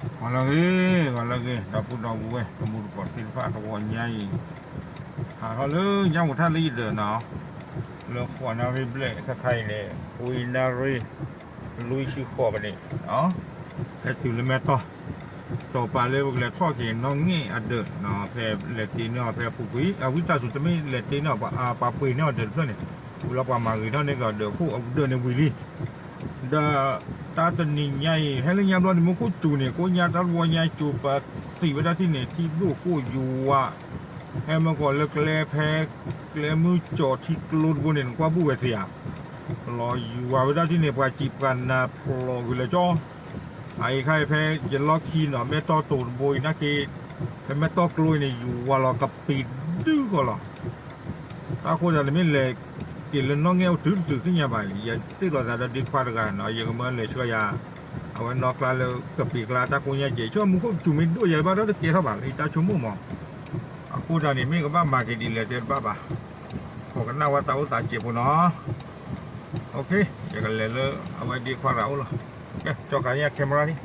ဂီၤလၢအဂ့ၤ, ဂီၤလၢအဂ့ၤ ဒီပုၢ်ဒီဝဲၢ် တမူတကိးသ့ၣ်တဖၣ် တဝီညါအံၤ ဟးထီၣ်လၢညါပူၤထၣ်လၢယဒၢးနီၤ, လၢဃိးနၣ်ရံၣ်ဘျဲၣ်ခါခါအံၤန့ၣ် ခွံနၣ်ရံၣ် လွံၢ်ဆံဃိးမံးနံး ဖဲတုၤလၢမဲၢ်တီၢ် တီၤပာ်လၢပကလဲၤထီၣ်က့ၤနီၣ်ငဲၢ်အဒၢးနီၤ, ဖဲလဲၤတ့န့ၢ်အီၤ ဖဲအပူၤကွံာ် အဝံသးစူၤ တမ့ၢ်လဲၤတ့န့ၢ်အီၤ ပှၤပှ့ၤန့ၢ်အီၤဒၢးတဖျၢၣ်န့ၣ်, ဝံၤလီၤပှၤမၤဂ့ၤထီၣ်န့ၢ်ကီးဒၢးခိၣ်အဒၢးန့ၣ်ဝံၤလံ ဒီးတၢ်တနံၤညါအံၤ ဟဲလၢညါဘျီန့ၣ် မူခိၣ်စူၤန့ၣ် ကိးညါတၢ်တဝီညါစူၤ ပသံးဝဲဒၣ်ထံၣ်န့ၣ် ထံဒိၣ်ဃိၣ်ယွၤ, ဟဲမ့ၢ်ကီးလၢကျဲဖဲ ကျဲမုၢ်ကၠီထံကျိတဘိန့ၣ် နကွၢ်ဘူၣ်ဝဲသ့ဧါ, လီၤယွၤဝဲဒၣ်ထံၣ်န့ၣ် ပှၤစံးပှၤနၤဖျိးကွံာ်လၢကၠီ အအံၤခါအံၤဖဲယလီၢ်ခံနီၤ မဲၢ်တီၢ်တိၤတဘိအံၤနာ်က့, ဖဲမဲၢ်တီၢ်ကျိအံၤန့ၣ် ယွၤလီၤကပံာ်ဒုးကီးလီၤ. တၢ်ဃိသတးန့ၣ်မ့ၢ်လဲၤက့ၤလၢနီၣ်ငဲၢ်အိၣ်တုၤတတုၤသ့ၣ်ညါဘၣ်, ယတ့ၢ်လီၤသးဒီးဒ့ခွါတဂၤနီၤ, ယကမၢလဲၤဆှၢယၤ, အဝဲနီၣ်ကျါလၢကပံာ်ကျါ တၢ်ကိးညါကဲး ဆိကမိၣ်မူခိၣ်စူၤမ့ၢ်ဒိၣ်ယၤဘၣ်ဒီးတကဲထီၣ်ဘၣ် လၢယတၢ်ဆိကမိၣ်မး, အဃိသတးန့ၣ် မ့ၢ်ကဘၣ်မၤက့ၤဒ်လဲၣ်တဲတဘၣ်ဘၣ်, ခိးကနၣ်ဝဲတၢ်အိၣ်သးစဲးဖိနီၤ, ယကလဲၤလၢအဝဲဒ့ခွါတဂၤအိၣ်လီၤ, ကၠီကၤန့ၣ် camera န့ၣ်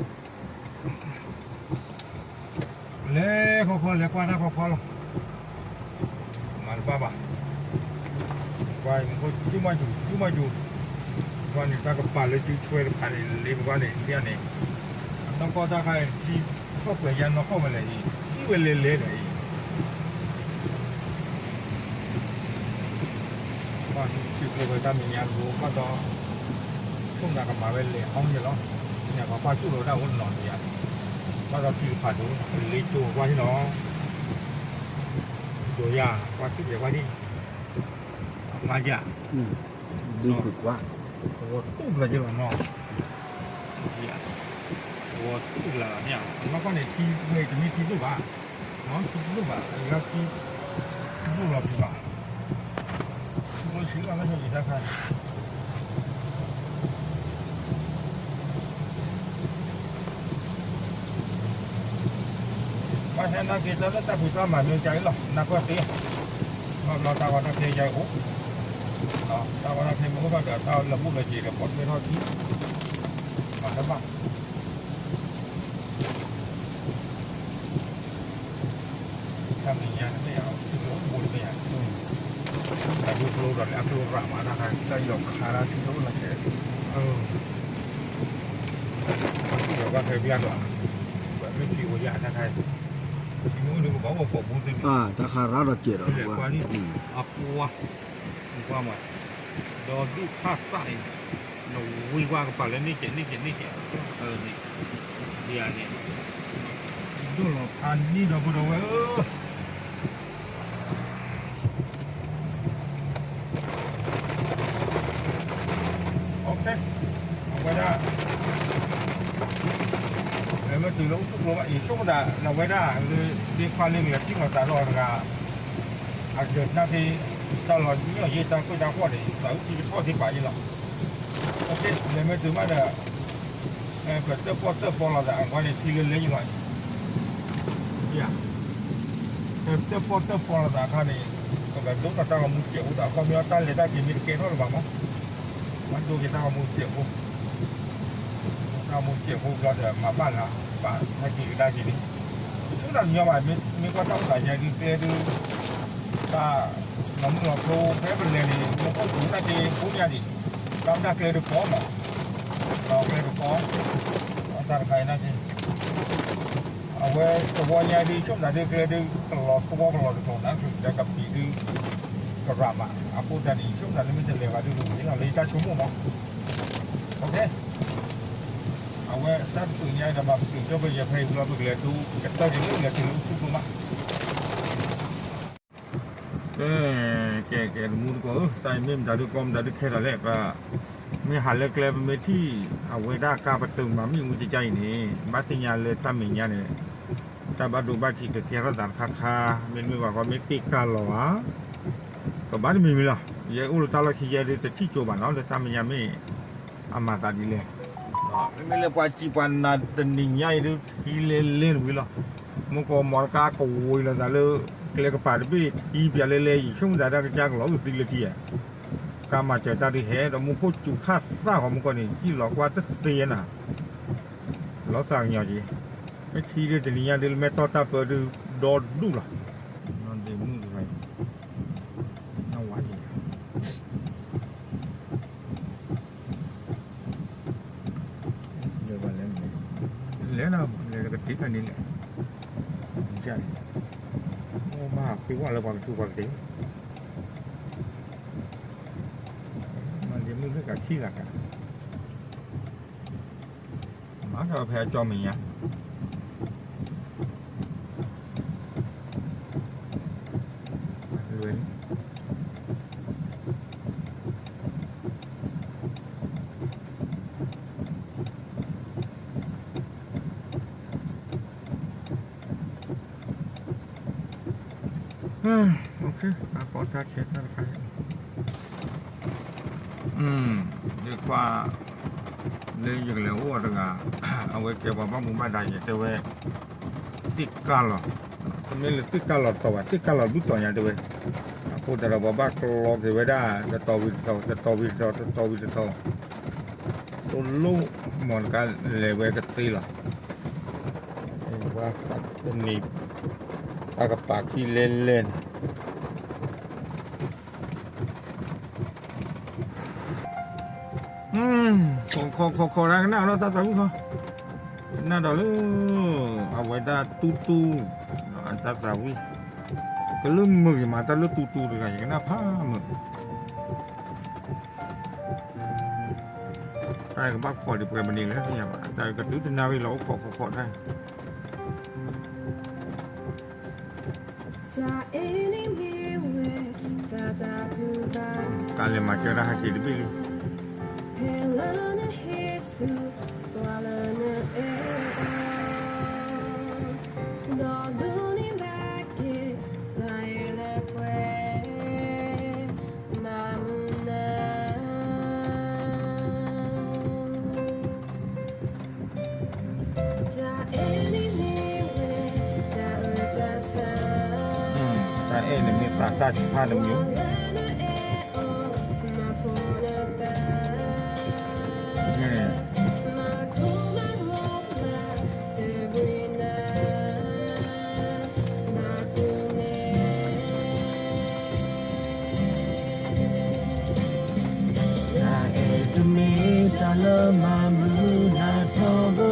လဲၤခီခီ လဲၤကွၢ်တၢ်ခီခီလီၤ, မၤတဘၣ်ဘၣ်, ကွၢ်မူခိၣ်စူၤမးစူၤ စူၤမးစူၤ, ကွၢ်န့ၣ် တၢ်ကပၤလၢစုဆွဲတဖၣ်န့ၣ် လ့ပကွၢ်န့ၣ် ဒ်န့ၣ်, အနီၢ်ကီၢ်တၢ်ခါအံၤ ထံခီၣ်ပှဲၤယါနီၢ်ကီၢ်ဝဲလဲၣ်အံၤ ထံဝဲလဲၤလဲၤဒီးအံၤ ဘၣ်ထံဖိဝဲတၢ်မဲာ်ညါတဘိ ဘၣ်ဒီး ဆိကမိၣ်ကမၤဝဲလဲၤဟီၣ်ယဲလီၤ, န့ၣ်ပှၤကွၢ်စူၣ်လီၤဝဲဒၣ်အိၣ်နီၤတယၤ, ဘၣ်ဒီးထံတဖၣ်ဒိၣ် လ့ကၠိကွၢ်ဟ့ၣ်လီၤ, ဒိၣ်ယၤ ကွၢ်စူၣ်ယဲကွၢ်ဟ့ၣ်, အဖျါယၤ, ဒိၣ်ကွၢ်, ဝီတူၢ်လၢယဲလီၤနီၤ, ဝီတူၢ်လၢန့ၣ်, အနီၢ်ကီၢ်န့ၣ် ထံဝဲတမ့ၢ်ထံဒိၣ်ဘၣ် ထံဒိၣ်ဘၣ် အဂၤထံဒိၣ်လီၤပူၤဘၣ်, ထံဒိၣ်ဆံးလီၤလၢဟဲယံၤတၢ်ခါန့ၣ်, ဘၣ်ဆၣ်နာ်က့တၢ်လၢတၢ်ဖံးတၢ်မၤမ့ၢ်ကါအံၤလီၤ နၢ်ပၢၢ်သ့, ဘၣ်ဘျီတၢ်ဂီၤတၢ်ဖဲယါအံၤအိၣ်, တၢ်ဂီၤတၢ်ဖဲမ့ၢ်အိၣ်ထီၣ်ဒီး တၢ်လၢာ်ဘူၣ်လၢာ်စ့ၤဒီး ပိာ်ထွဲထီၣ်ထံ, မၤတဘၣ် တၢ်မဲာ်ညါတမ့ၢ်ယါ ထံကျိအိၣ်တဘိတမ့ၢ်ယါ, တၢ်ဒုးကျိဒီးလၢအကျိရၣ်မး တၢ်ခါ တၢ်ယီၤခါတၢ်ထံကျိအိၣ်လၢခဲ, ဒီးဘၣ်ဖဲဘျါဒီး, ဘၣ်ဖဲထံအိၣ်ယါတၢ်ခါ, ထံမ့ၢ်အိၣ်ဒုးကဘၣ်အိၣ်ပိာ်မူသ့မ့ၢ်, တၢ်ခါရၣ်ဒီးစဲးဒီး လဲၤကွၢ်န့ၣ်, အပှၤ, ကွၢ်မး, ဒီးဒုၣ်ဖၣ်သၣ်အံၤ, နဝံကွၢ်ကပၤလၢန့ၣ်ကဲးန့ၣ်ကဲးန့ၣ်ကဲး, န့ၣ်, ဒ်န့ၣ်, ဒိၣ်လီၤဖးန့ၢ်ဒီပုၢ်ဒီဝဲၢ်ဧၢ, အဝဲဒၣ်, လဲၤမ့ၢ်တုၤလၢအိၣ်ဆူၣ်ကျိဘၣ် ယဆိကမိၣ်သး လၢအဝဲဒၣ်လၢ ဒ့ခွါလၢကလဲၤထံၣ်လီၤသးဒီးအီၤတဂၤ, အဒၢးနာ်က့ တၢ်လီၤညီယ့ၢ်တၢ်ကွဲးတၢ်ဃီန့ၣ် သးဝံၣ်ထံကထီၣ်သ့ပာ်ယ့ၢ်လီၤ, လဲၤမ့ၢ်တုၤမးဒီး ပတၢၣ်ပီၣ်တၢၣ်ပီလီၤသး အဝဲန့ၣ်ထံလၢလဲၤယံၤလီၤ, ပတၢၣ်ပီၣ်တၢၣ်ပီလီၤသးအခါန့ၣ်, ပကဒိးထီၣ်တၢ်ဂီၤမူစဲးဖိသး အခီပညီတၢ်လဲၤတၢ်က့ၤမ့ၢ်တကဲထီၣ်လၢၤဘၣ်မး, မ့ၢ်ဒိးက့ၤတၢ်ဂီၤမူစဲးဖိ, တၢ်ဂီၤမူစဲးဖိဘျီဒီး မၤဘၣ်လၢၤဘၣ် တၢ်က့ၤကဒါက့ၤန့ၣ်, ဆိကမိၣ်တၢ်ညီဘၣ် မ့ၢ်ကွၢ်တၢ်အိၣ်သးညါဒုးကျဲဒုး, တၢ်လီၤမုၢ်လီၤဖျိဖဲပလဲၤန့ၣ် မ့ၢ်အိၣ်တုၤတၢ်က့ၤဖိညါဒံး, တၢ်မ့ၢ်တၢ်ကျဲဒုးကီမး, ဒီးကျဲဒုးကီ, တၢ်တခါအံၤနာ်က့ အဝဲတဝီညါဒုး ဆိကမိၣ်တၢ်ဒုးကျဲဒုး ကလီၤသဝီကလီၤတကျိၤနၤ ဒီးကပံာ်ဒုး ကရၣ်မး အဃိတၢ်န့ၣ် ဆိကမိၣ်တၢ်လၢမ့ၢ်တလဲၤဘၣ်ဒုး လၢယတၢ်ဆိကမိၣ်မး, အဝဲတၢ်တပူၤညါဒီး ဘၣ်ပတုာ်ကၠီၣ်ပယဲၢ်ဖဲအံၤဘျီ ပကလဲၤဒိးကတၢၢ်က့ၤလၢလဲၤတုၤလၢဆူၣ်ကျိမး ကဲ, ကဲ, ကဲ, တမူတကိးဧၢ, တၢ်အံၤမ့ၢ်မတၤဒုးကီမတၤဒုးခဲထီၣ်လဲၣ်, ပမ့ၢ်ဟးလၢကျဲ ပမ့ၢ်ထံၣ် အဝဲဒၣ်ကါပတုာ်မၤမ့ၣ်အူကကါအံၤန့ၣ် ဘၣ်သ့ၣ်ညါလၢတၢ်မဲာ်ညါန့ၣ် တၢ်ဘၣ်ဒိဘၣ်ထံးကကဲထီၣ်သးတခါခါ, မ့တမ့ၢ်ဘၣ်ဃီ မ့ၢ်သ့ၣ်ကါလီၤဧါ, ကဘၣ်တမံၤမံၤလီၤ. ယဲအိၣ်လၢတၢ်လီၢ်ခံယဲဒုး တထံၣ်ကၠိဘၣ်နီၤ လၢတၢ်မဲာ်ညါမ့ၢ် အမၤသးဒ်လဲၣ်. မ့မ့ၢ်လၢပှၤစံးပှၤနၤတနံၤညါအံၤဒုး ထံလဲၤလဲၤတဝံၤလီၤ. မ့ၢ်ကီးမီတကါကဝံၤလီၤသးလၢ ကျဲကပၤတဘ့ၣ် ထံပၠးလဲၤလဲၤ ယဆိကမိၣ်သးတၢ်ကစၢ်ကလီၤအုၣ်သံလၢထံဧါ. ကါမၤစၢၤတၢ်ဒုးဟဲ ဒီးမူခိၣ်စူၤခၣ်သၣ်ဃီ မ့ၢ်ကီးန့ၣ် ဟံၣ်လီၤကွၢ်တသ့နၤ လီၤသးကညီၤက့ၤ မ့ၢ်ထံဒ်တနံၤညါဒ်လၢမဲၢ်တီၢ်တၢ်ပၢဒုးဒီဒူၣ်လီၤ, နီၢ်ဒ့မုၣ်တဂၤအံၤ, နီၢ်ဝါအံၤ, လဲၤဘၣ်လဲၤ, လဲၤဒီးလဲၤကတ့ၢ်ခါန့ၣ်လဲၣ်, ကန့ၣ်, အိၣ်ဘၣ်ဃ့ဝဲလၢပှၤကတူၢ်ပှၤကတ့ၢ်, နီၢ်ဒ့မုၣ်လၢကခံဂၤက မၤကဖဲအကၠီမဲာ်ညါ, လွဲလံ, အကီတၢ်ခဲတၢ်တခါ, ဒ်ခွါ လၢယကလဲၤအိၣ်အီၤတဂၤ, အဝဲကဲပှၤဘၣ်မူဘၣ်ဒါ ယတဲဝဲ, သ့ၣ်ကၢ်လီၤ, တမ့ၢ်လၢသ့ၣ်ကၢ်လီၤတီၤဘၣ်, သ့ၣ်ကၢ်လီၤဒူၣ်တီၤညါတဲဝဲ, အဃိသတးဒီးပှၤဘၣ်ကျီက့ၤဝဲဒၣ် တတီၤဝံၤတတီၤ တတီၤဝံၤတတီၤ တတီၤဝံၤတတီၤ, သိၣ်လိၣ်မီၤတကါလဲၤဝဲကသ့လီၤ, တနံၤ တၢ်ကပာ်ခံလဲလဲၣ်န့ၣ် ခိးခိးခိးခိးတၢ်ကနၣ်ဒီးတၢ်သးဝံၣ်ခီ, ကနၣ်ဒီးလၢ အဝဲဒၣ်တူတူ, တၢ်သးဝံၣ်, ကလုၢ်မုာ်ဂ့ၤမး တၢ်လၢတူတူတဂၤ ယကနၣ်ဖးမုာ်, တၢ်ကဘၣ်ခိးဒံးပှဲၤမနုၤလဲၣ်သ့ၣ်ညါဘၣ်, တၢ်ကတုၤတနၣ်ရံၣ်လီၤအိၣ်ခိးခိးခိးတၢ် ကလဲၤမၤစၢၤတၢ်ဟဲက့ၤတဘ့ၣ်လံ, တၢ်အဲၣ်န့ၣ်မ့ၢ်သးတၢ်တဖၣ်တမံၤ, တၢ်အဲၣ်တမ့ၢ်တၢ်လၢမၤမုာ်နၤထီဘိ,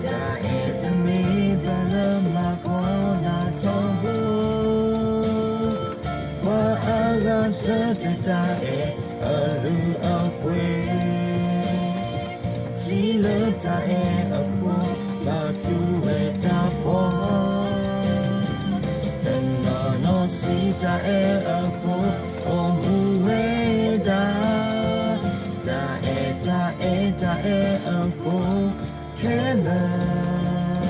တၢ်အဲၣ်တမ့ၢ်တၢ်လၢမၤဖှီၣ်နၤထီဘိ, ပှၤအဂၤဆၢတဲာ်တၢ်အဲၣ်အလုၢ်အပှ့ၤ ထံလၢတၢ်အဲၣ်အဃိ ဘၣ်တူၢ်ဝဲတၢ်ဖှီၣ်, တနီၤနီၤစံးတၢ်အဲၣ်အဃိ အိၣ်မူဝဲဒၣ်, တၢ်အဲၣ်တၢ်အဲၣ်တၢ်အဲၣ်အဃိ ခဲလၢာ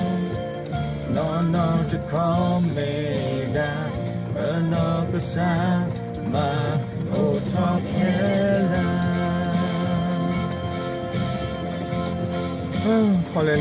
်, နီၢ်နီၢ်တခီမ့ၢ်ဒၣ် ပနီၢ်ကစၢ်မၤအိၣ်ထီၣ်ခဲလၢာ်, ခီလဲၤလံ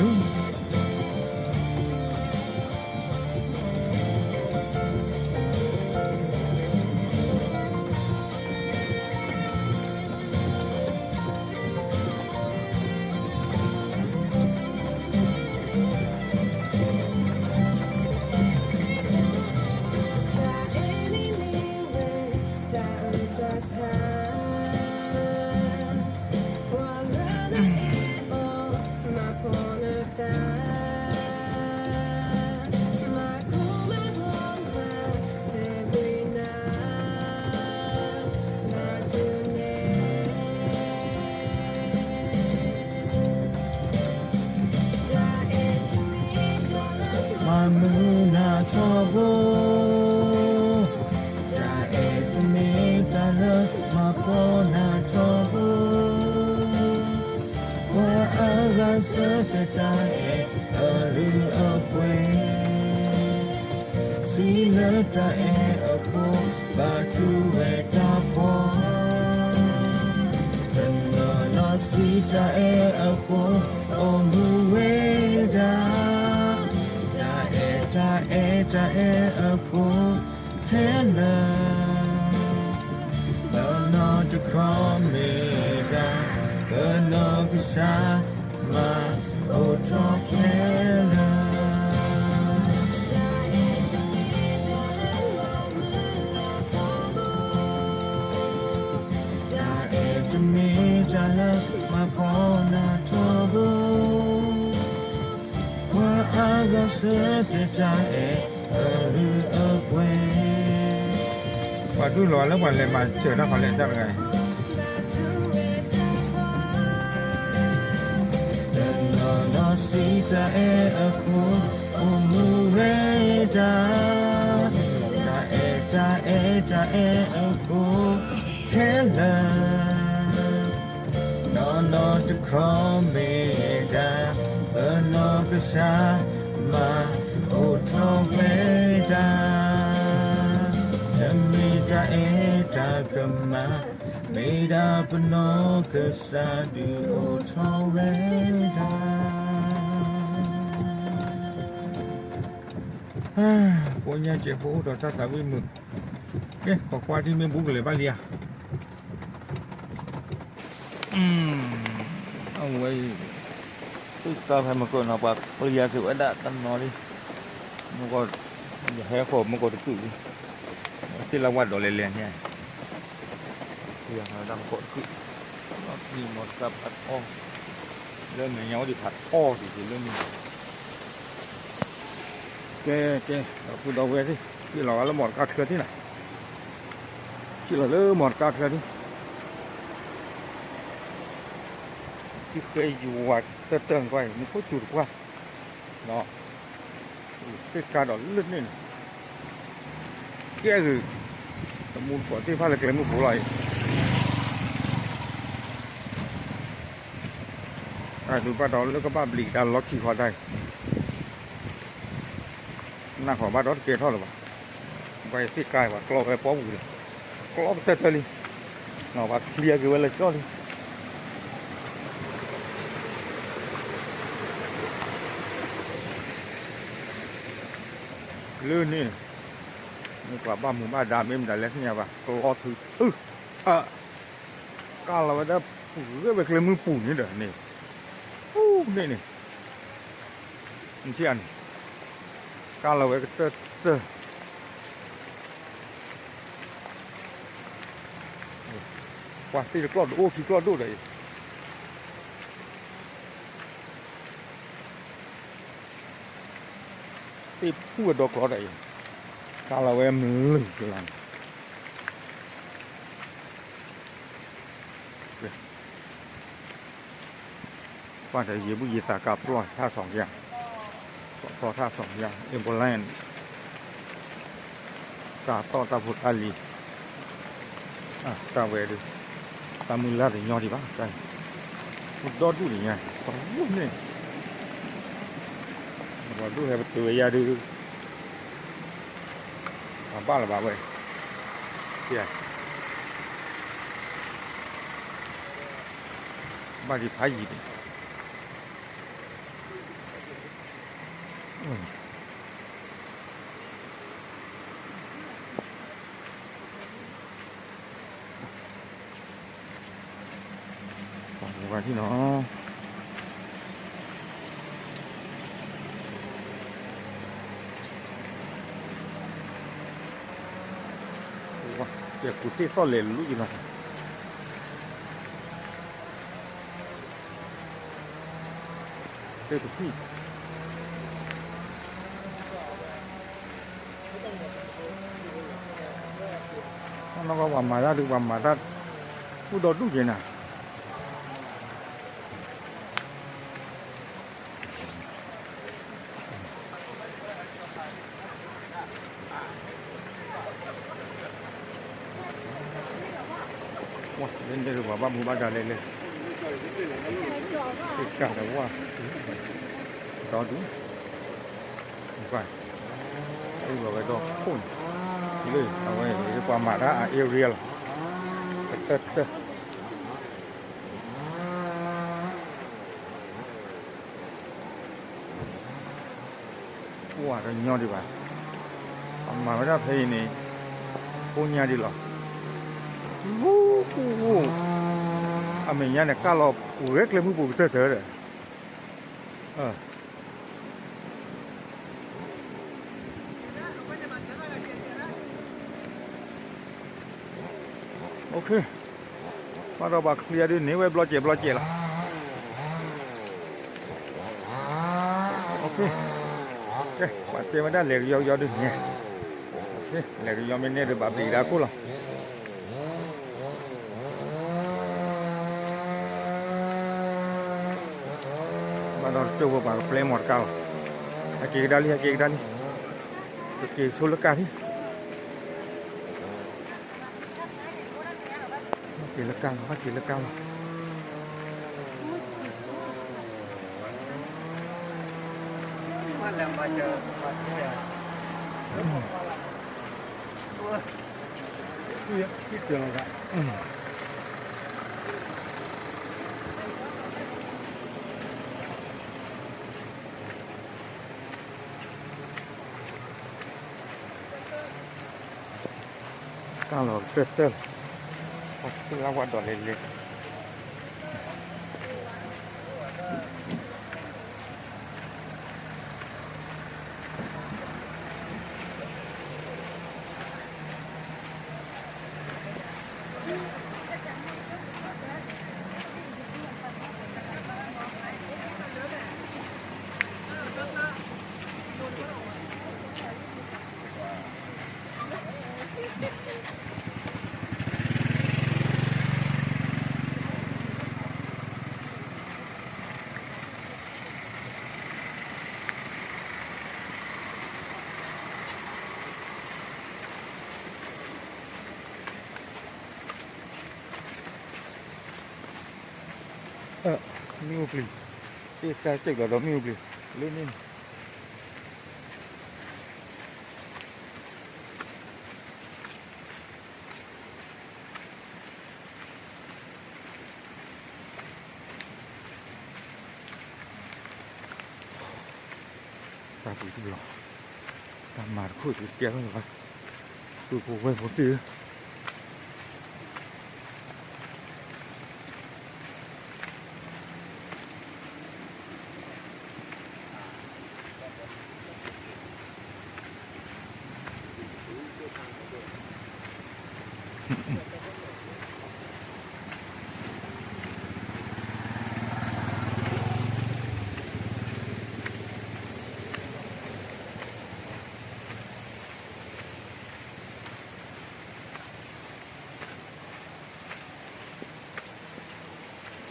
မၤမုာ်နၤထီဘိ, တၢ်အဲၣ်တမ့ၢ်တၢ်လၢမၤဖှီၣ်နၤထီဘိ, ပှၤအဂၤဆၢတဲာ်တၢ်အဲၣ်အလုၢ်အပှ့ၤ ထံလၢတၢ်အဲၣ်အဃိ ဘၣ်တူၢ်ဝဲတၢ်ဖှီၣ်, တနီၤနီၤစံးတၢ်အဲၣ်အဃိ အိၣ်မူဝဲဒၣ်, တၢ်အဲၣ်တၢ်အဲၣ်တၢ်အဲၣ်အဃိခဲလၢာ်, ပနီၢ်တခီမ့ၢ်ဒၣ် ပနီၢ်ကစၢ်မၤအိၣ်ထီၣ် ဆၢတဲာ်တၢ်အဲၣ်အလုၢ်အပှ့ၤ, ပှၤဒူၣ်လီၤလၢပှၤလဲၤမၤစၢၤတၢ်ခီလဲၣ်တၢ်တဂၤအံၤ, တနီၤနီၤစံးတၢ်အဲၣ်အဃိ, အိၣ်မူဝဲဒၣ်, တၢ်အဲၣ်တၢ်အဲၣ်တၢ်အဲၣ်အဃိ, ခဲလၢာ် နီၢ်နီၢ်တခီမ့ၢ်ဒၣ်, ပနီၢ်ကစၢ်မၤအိၣ်ထီၣ်ဝဲဒၣ်, တမ့ၢ်တၢ်အဲၣ်တၢ်ကမၣ်, မ့ၢ်ဒၣ်ပနီၢ်ကစၢ်ဒုးအိၣ်ထီၣ်ဝဲဒၣ်. ကိးညါစဲးဖိအိၣ်ဒီးတၢ်သးဝံၣ်မုာ်, ကဲ ခိးကွၢ်ထံမ့ၢ်ဘူးကလဲၤဘၣ်လံဧါ. အဝဲအံၤ, သူၣ်တၢ်ဖဲမုၢ်ကၢၢ်နီၤ ပှၤပျံၤယၤက့ၤဝဲဒၣ်တနီၤလံ, မုၢ်ကီၢ်, ယဟဲဃီၤမုၢ်ကီၢ်တကုာ်လံ, သ့ၣ်လၢဝၣ်ဒီးလဲၤလဲၤန့ၣ်, ပျံၤယၤမုၢ်ကီၢ်တကုာ်, ဒီးပျံၤမီတကါဖးထီ, လၢမဲာ်ညါအိၣ်ဒံးဖးထီဒံးလၢမုၢ် ကဲကဲ, ဒီပုၢ်ဒီဝဲၢ်သ့ၣ်, စံၣ်လီၤဂၤလၢမီတကါချၢသ့ၣ်နၤ, စံၣ်လီၤလၢမီတကါချၢသ့ၣ်, သုဃဲယွၤတၢၢ်တၢၢ်နကွၢ်အံၤ မူခိၣ်စူၤတပှၢ်, သ့ၣ်ကါဒီးလၢန့ၣ်န့ၣ်, ကဲဂ့ၤ, တမူတကိးသ့ၣ်တဖၣ်လၢကျဲမုၢ်ပူၤလီၤအံၤ, တၢ်ဒုးဘၣ်ဒီးလၢကဘၣ်ဘျံးကဒါလီၢ်ခံဃီတၢ်အံၤ နၢ်ဃီၤဘၣ်ဒီးတကဲထီၣ်လၢၤဘၣ်, ဘၣ်ယသ့ၣ်ကါအံၤပှၤကျီဝဲပီပူၤဒီး, ကျီကတၢၢ်တၢၢ်လံ, ပှၤချံအက့ၤဝဲလၢကၠီလံ လၢန့ၣ်, မ့ၢ်ပှၤဘၣ်မူဘၣ်ဒါမ့ၢ်မတၤလဲၣ်သ့ၣ်ညါဘၣ် ကျီထုထု, ကၢ်လီၤဝဲဒၣ်ပှဲၤဝဲကျဲမုၢ်ပူၤန့ၣ်ဒီးန့ၣ်, န့ၣ်န့ၣ်, နထံၣ်ဧါန့ၣ်, ကၢ်လီၤဝဲကတၢၢ်တၢၢ် ပှၤသ့ၣ်တကျီၢ်ဒိၣ်အိၣ်ခံကျီၢ်ဒိၣ်ဒီးအံၤ, သ့ၣ်ဖူၣ်ဝဲဒီကျီၢ်ဒီးအံၤ, ကၢ်လီၤဝဲမုၢ်လၢ်ကလါန့ၣ် ကွၢ်ဒီးယံာ်ဘူၣ်ယံာ်သးကါပျီၢ်ထၣ်စီၤယါ, စီၤပျီၢ်ထၣ်စီၤယါ ambulance, တၢ်တီၣ်တၢ်ဖိတၢ်လံၤ, တၢ်ဝဲဒုး, တၢ်မုၢ်လၢ်တညီဒံးဘၣ်, ဒီဒူၣ်ဒံးညါ, ပှၤဒူၣ်န့ၣ်, ပှၤဒူၣ်ဟဲပတုာ်ဝဲယါဒုး ပှၤဘၣ်လၢၤဘၣ်ဝဲ, ဘၣ်ဒံးဖးယံာ်ဒံး, ပှၤထံၣ်နီၤ ကဲကူၤသ့ၣ်သီၣ်လဲၤလူၤက့ၤနီၤ သ့ၣ်ကသံၣ် နီၢ်ကီၢ်ပှၤမၤတၢ်ဒုးပှၤမၤတၢ် အိၣ်ဒီဒူၣ်က့ၤနၤ လၢန့ၣ်ပှၤဘၣ်မူဘၣ်ဒါလဲၣ်လဲၣ် သ့ၣ်ကၢ်ဒီးဝၣ် ဒီဒူၣ် ဘၣ် အိၣ်လီၤဝဲဒီခိၣ်န့ၣ် လၢအဝဲ ပှၤမၤတၢ်အ area လီၤ ကတၢၢ်တၢၢ် ပှၤတညီဒံးဘၣ် အမၤဝဲဒၣ်ဖဲအံၤန့ၣ် ကိးညါဒံးလီၤ အမဲာ်ညါန့ၣ် ကၢ်လီၤပှဲၤကျဲမုၢ်ပူၤကတၢၢ်တၢၢ်ဒီး ဘၣ်ဒီးပှၤချံအဒုးန့ၢ်ဝဲဘျီစဲးဘျီစဲးလီၤ OK ပှၤတဲဝဲဒၣ်လဲၤကယီကယီဒုးန့ၣ်, လဲၤကယီမ့ၢ်န့ၢ်ဒီးဘၣ်ဘျံးဒၣ်ခိၣ်လီၤ. ဘၣ်ဒီးတကၠိၢ်ဖိပှၤကပျဲမီတကါလီၤ. ဟဲက့ၤကဒါလံ ဟဲက့ၤကဒါလံ, ကက့ၤဆိလၢကါလံ. ဘၣ်က့ၤလၢကါလီၤ ဘၣ်က့ၤလၢကါလီၤ. ကၢ်လီၤကတၢၢ်တၢၢ်, ပှၤသူၣ်လၢဝဲဒီးလဲၤလဲၤ. မ့ၣ်အူပျံၤ, တၢ်စၢၢ်ကီးဒီးမ့ၣ်အူပျံၤ, လၢန့ၣ် တၢ်ပူၤတဘျီ, တၢ်မၤတခိၣ်ကကဲထီၣ်လၢၤဘၣ်, ပုၢ်ဖိဝဲၢ်ဖိသ့ၣ်ဧၢ.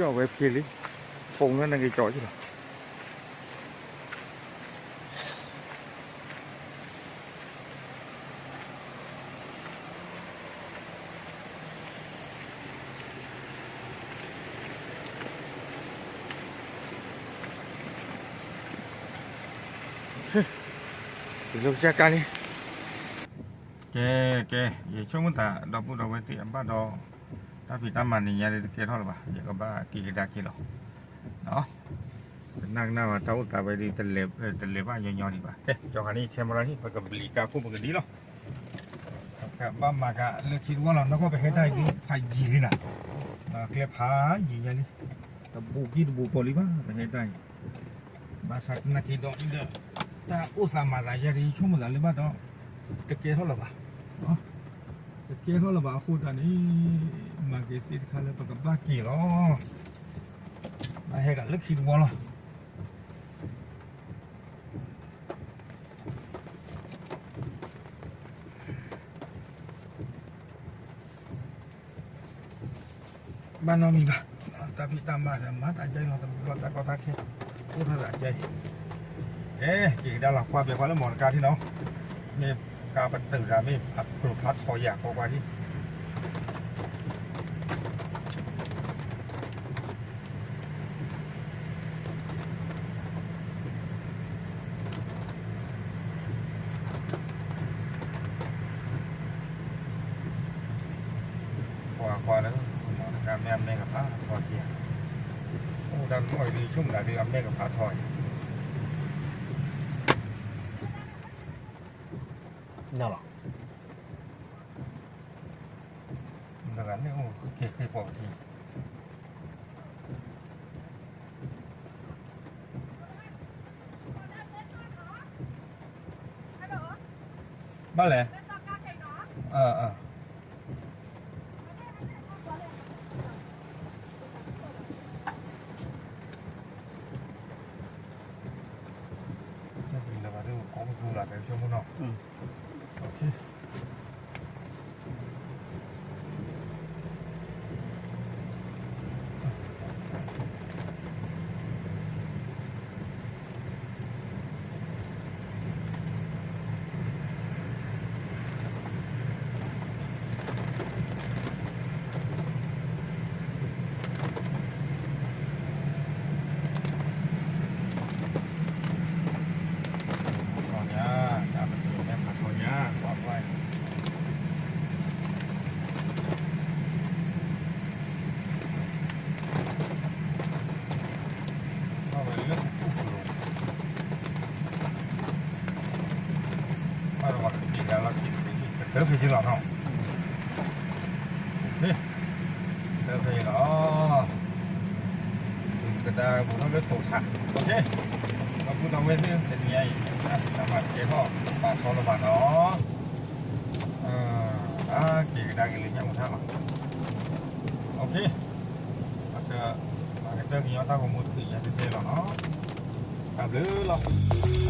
ကၠီၣ်ဝဲဖဲလံ, ဖုန်းလၢနကကၠီၣ်က့ၤလီၤ. တုၤလၢကစၢ်ကါလံ. ကဲ, ကဲ, ယဆိကမိၣ်သး ဒီပုၢ်ဒီဝဲၢ်သ့ၣ်အဘၣ်ဒီး တၢ်ဖံးတၢ်မၤန့ၣ်ညါဒ်တကဲထီၣ်လၢၤဘၣ်, ယကဘၣ်က့ၤကဒါက့ၤလီၤ. ကနၣ်ကနၣ်ဝဲတၢ်အိၣ်သးဝဲဒ် တလဲၤဘၣ်ညီညီဒံးဘၣ်. ကဲ, ကၠီၤခါန့ၣ် camera န့ၣ် ပကဘျံးကါခိၣ်ပကဒံလီၤ. ပကဘၣ်မၤကလၢခံတဝီလီၤ, နီၢ်ကီၢ်ပဟဲတၢ်အံၤဒ်ဖးယံၤလံနၤ, ကျဲဖးယံၤညါလံ, တဘူးကံၢ်တဘူးကီၤလံဘၣ် ပဟဲတၢ်အံၤ. ဘၣ်ဆၣ်သနာ်က့ဒီး တၢ်အိၣ်သးမၤသးယဲဒ် ဆိကမိၣ်သးလၢဘၣ်ဒီး တကဲထီၣ်လၢၤဘၣ်, တကဲထီၣ်လၢၤဘၣ်အဃိသတးန့ၣ် မၤက့ၤသ့တခါလၢပကဘၣ်က့ၤလီၤ. ဘၣ်ဟဲကလၢခံတဝီလီၤ. ဘၣ်နီတမံၤဘၣ်, တၢ်ဖံးတၢ်မၤဒီး မၤတၢ်ကဲလီၤ, တဘျီတၢ်ကီတၢ်ခဲ အိၣ်ထီၣ်သးကဲအံၤ. ကဲ, က့ၤကဒါလီၤ, ကွၢ်ပှဲၤကွၢ်လၢမီတကါထံနီၤ, မ့ၢ်ကါပတုာ်သး မ့ၢ်အကျိၤဖျါထီယၤ ကွၢ်ကွၢ်ထံ ကွၢ်ကွၢ်လၢ မီတကါမ့ၢ်အမဲကဖးထီက့ၤ, အိၣ်ဒၣ်တမီၢ်အံၤဒ် ဆိကမိၣ်သးဒ်အမဲကဖးထီအံၤ, နလီၤ, နဂၤန့ၣ်အိၣ်က့ၤဃ့ပှၤကထံ ဘၣ်လဲၣ်, တၢ်ပျံၤလၢၤဘၣ်ဒ် တၢ်ဆိကမိၣ်နီၤ, ထီၣ်ညါ, တၢ်ပတုာ်န့ၣ်မၤထီၣ်ညါ, ကွၢ်ကွၢ်, ထီၣ်ဝဲလၢပူၤပူၤလီၤ, ဘၣ်ဒီးပှၤက့ၤကဒါလီၤခံတက့ၢ် ကတၢၢ်ဖဲယလီၤနီၤ, ကတၢၢ်ဖဲယလီၤ, ကဒါဘူးထီၣ်လၢတိၤထး, အဃိဒီးဝဲသ့ၣ်တနံၤအံၤ တၢ်မၤကဲထီၣ်ပာ်ထီလၢၤဘၣ်နီၤ, အက့ၤကဒါက့ၤလၢညၣ်မူထၣ်လီၤ, အက ပကတၢၢ်ကညီတၢ်ဂီၤမူတဖုညါတသ့လီၤနီၤ, တၢ်ဘျုးလီၤ.